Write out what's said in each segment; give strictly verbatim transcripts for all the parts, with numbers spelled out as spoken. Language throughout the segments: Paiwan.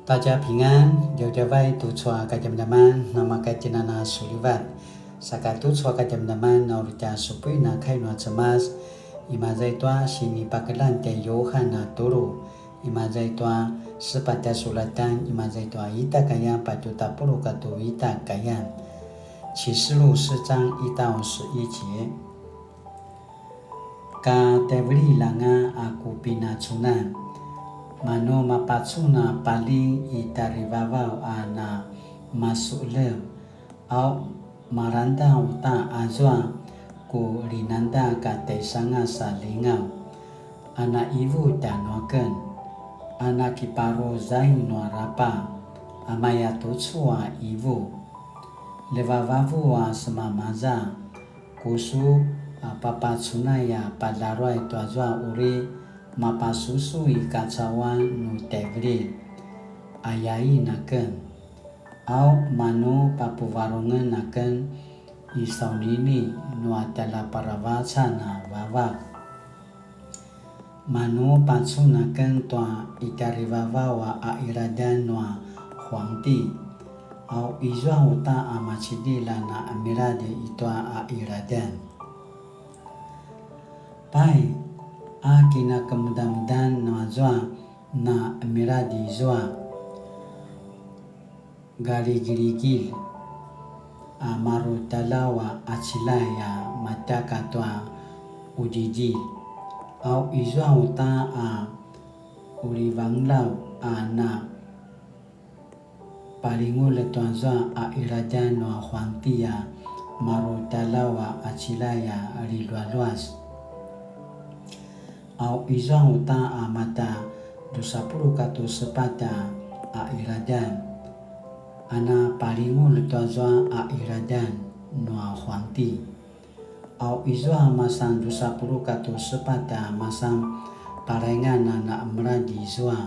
大家平安, djavadjavay tucu a kadjamadjaman, namakatjinana sulivat. Saka tucu a kadjamadjaman, na uri tja supuin a kai nua Cemas, imaza i tua sinipakeljang tjai Yuhan a tulu, imaza i tua sepatj a sulatan, imaza i tua ita kayan patje tapuluq katua ita kayan. 启示录四章一到十一节。 Ka tjaivililj anga a ku pinacunan, manu mapacun a paljing i tjarivavaw a na masuqeljev, au malangda uta azua ku linangda ka tjaisangas a lingaw, a na ivu tjanuaken, a na kiparu zaing nua rapa, a maya tucu a ivu. Ljevavavu a semamaza, ku su, a, papacunay a padaruay tuazua uri mapasusu i kacauan nu tjaivililj, ayain aken. Au manu papuvarungen aken i saunini nua tjaljaparavacan a vavak. Manu pacun aken tua i tjarivavaw a qiladjan nua huangti, au izua uta a macidilj a na qemiladj i tua a qiladjan. Pai, a kinakemudamudan nuazua na qemiladj izua, galigiligil a maru tjalaw a qaciljay a matjaka tua qudjidjilj, au izua uta a qulivanglaw a na palingulj tuazua a qiladjan nua huangti a maru tjalaw a qaciljay a liljualjuas. Au izua uta a mata drusa puluq katua sepatj a qiladjan, a na palingulj tuazua a qiladjan nua huangti. Au izua masan drusa puluq katua sepatj a masan palaingan a na qemiladj izua,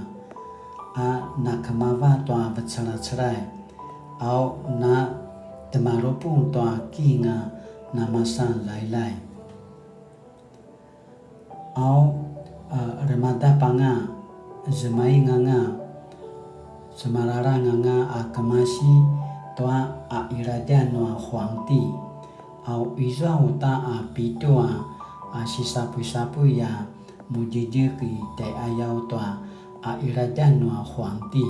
a na kemava tua vecelacelay, au na temalupung tua king a na masan lailai. Au, a, remadap anga, zemaing anga, cemaralang anga a kemasi tua a qiladjan nua huangti. Au izua uta a pitju a, a sisapuisapuy a mudjedjek i tjaiqayaw tua a qiladjan nua huangti.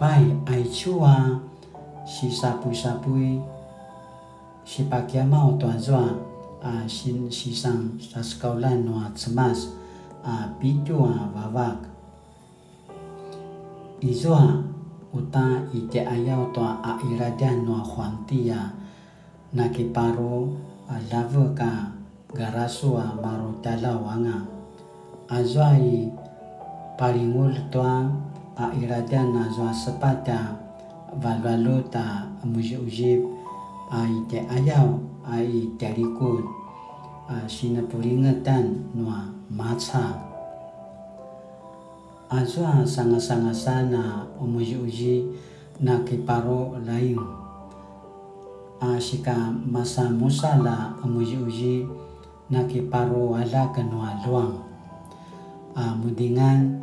Pai, aicu a sisapuisapuy sipakiyamaw tuazua a sin-, sisan sasekaulan nua Cemas a pitju a vavak. Izua uta i tjaiqayaw tua a qiladjan nua huangti a nakiparu a ljavek a garasu a maru tjalaw anga. Azua i palingulj tua a qiladjan azua sepatj a valjualjut a qemuzipuzip a i tjaiqayaw a i tjalikud a sinepulingetan nua maca. Azua sangasangasan a qemuzipuzip nakiparu laing, a sika masan musalj a qemuzipuzip nakiparu aljak nua ljuang, a mudingan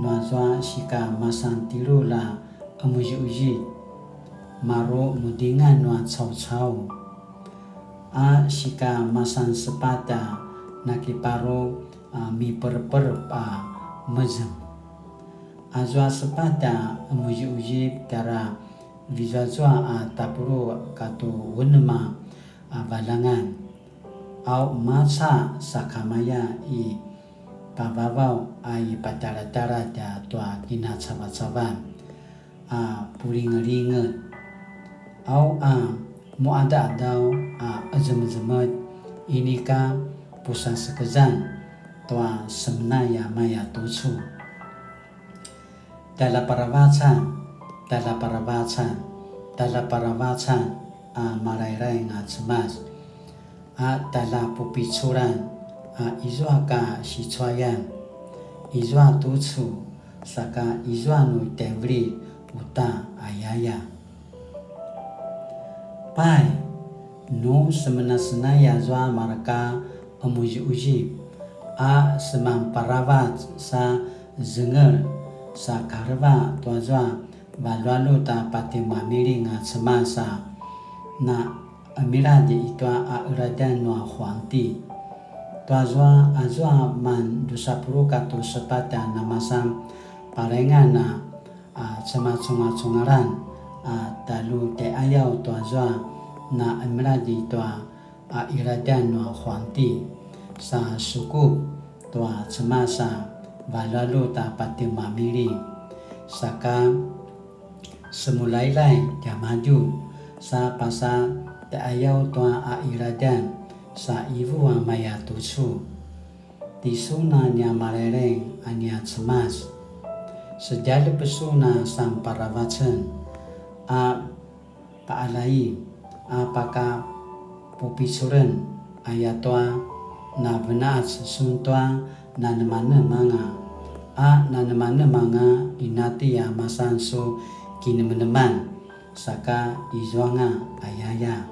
nuazua sika masan tjelulj a qemuzipuzip, maru mudingan nua caucau, a sika masan sepatj a nakiparu a mipereperep a mezem. Azua sepatj a qemuzipuzip tjara vizuazua a tapuluq katua unem a, a valangan. Au maca sakamaya i pavavaw a i patjalatjalat a tua kinacavacavan a pulingelinget. Au a muqadaqadaw a qezemezemetj inika pusasekezan tua semenay a maya tucu. Tjaljaparavacan, tjaljaparavacan, tjaljaparavacan a malailai nga Cemas, a tjaljapupiculan a izua ka sicuayan, izua tucu, saka izua nu tjaivililj uta ayaya. Pai, nu semenasenai azua mareka qemuzipuzip a semanparavac sa zengel sa kareva tuazua valualut a patjemamiling a Cemas a na qemiladj i tua a qiladjan nua huangti. Tuazua azua man dusa puluq katu sepatj a namasan palaingan a, a, cemacungacungalan a talu tjaiqayaw tuazua na qemiladj i tua a qiladjan nua huangti, sa sukup tua Cemas a valualut a patjemamiling, saka semulailai tiamadju, sa pasa tjaiqayaw tua a qiladjan, sa qivu a maya tucu. Tisun a nia Malailaing a nia Cemas, sedjaljep sun a sanparavacan a paqalai a pakapupiculen, ayatua na venaqac sun tua nanemanemanga, a nanemanemanga inati a masan su kinemeneman, saka izuanga ayaya.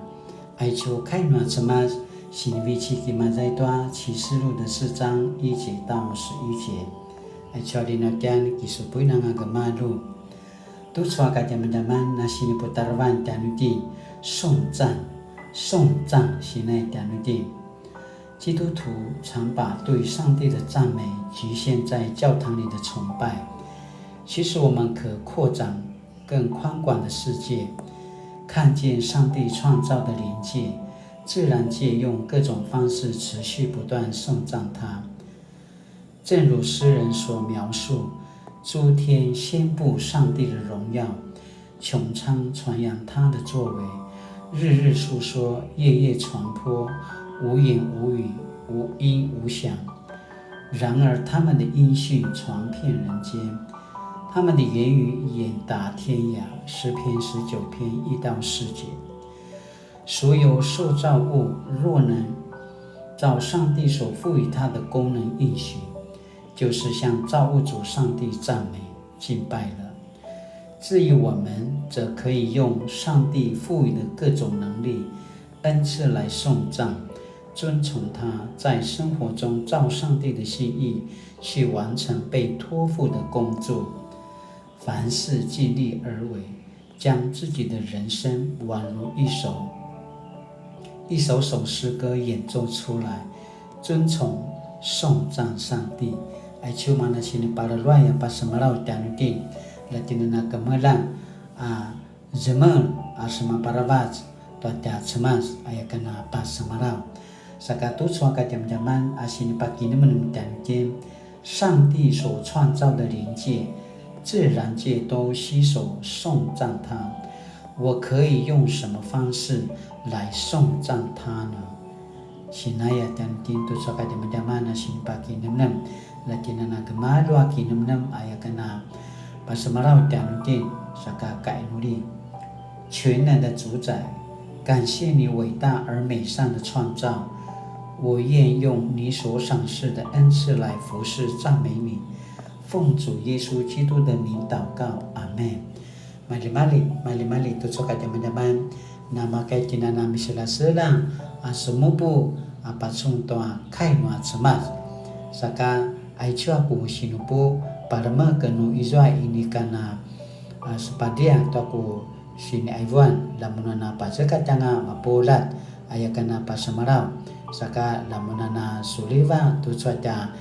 Aicu kai nua Cemas, sinivecik imaza i tua 啟示錄的四章一節到十一節. Aicu a linutjan kisupuin anga gemalju. Tucu a kadjamadjaman na siniputarevan tjanuitjen, 頌讚, 頌讚 sinai tjanuitjen. 基督徒常把对上帝的赞美局限在教堂里的崇拜，其实我们可扩展更宽广的世界，看见上帝创造的灵界、自然界用各种方式持续不断颂赞他。正如诗人所描述，诸天宣布上帝的荣耀，穹苍传扬他的作为，日日述说，夜夜传播，无言无语，无音无响。然而他们的音讯传遍人间，他们的言语远达天涯。诗篇十九篇一到四节。所有受造物若能照上帝所赋予他的功能运行，就是向造物主上帝赞美敬拜了。至于我们，则可以用上帝赋予的各种能力、恩赐来颂赞、尊崇他，在生活中照上帝的心意去完成被托付的工作。凡事尽力而为，将自己的人生宛如一首一首首诗歌演奏出来，尊崇颂赞上帝。Aicu mana sinipalaluay a pasemalaw tjanuitjen, la tjen a na kemeljang a zemel a semaparavac tua tja Cemas, aya ken a pasemalaw. Saka tucu a kadjamadjaman a sinipakinemenem tjanuitjen, 上帝所创造的灵界、自然界都携手颂赞他。我可以用什么方式来颂赞他呢？Sinaya tjanuitjen tucu a kadjamadjaman a sinipakinemenem, la tjen a na gemalju a kinemenem, aya ken a pasemalaw tjanuitjen, saka kainuli. 全能的主宰，感谢你伟大而美善的创造，我愿用你所赏赐的恩赐来服侍赞美你。奉主耶稣基督的名祷告，阿们。Maljimalji, maljimalji tucu a kadjamadjaman, namakay tjen a na miselaselang a semupu a pacun tua kai nua Cemas. Saka aicu a ku sinupu, palemek nu izua inika na a, sepadia tua ku siniaivuan, la mun a na pazekatj anga mapuljat, aya ken a pasemalaw, saka la mun a na suliva tucu a tja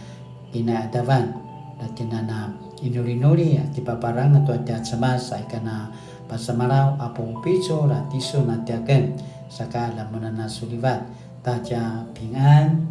kinaqadavan, la tjen a na inulinuli a kipaparangez tua tja Cemas, aya ken a pasemalaw a pupicul a tisun a tiaken, saka la mun a na sulivat, ta tja pingan.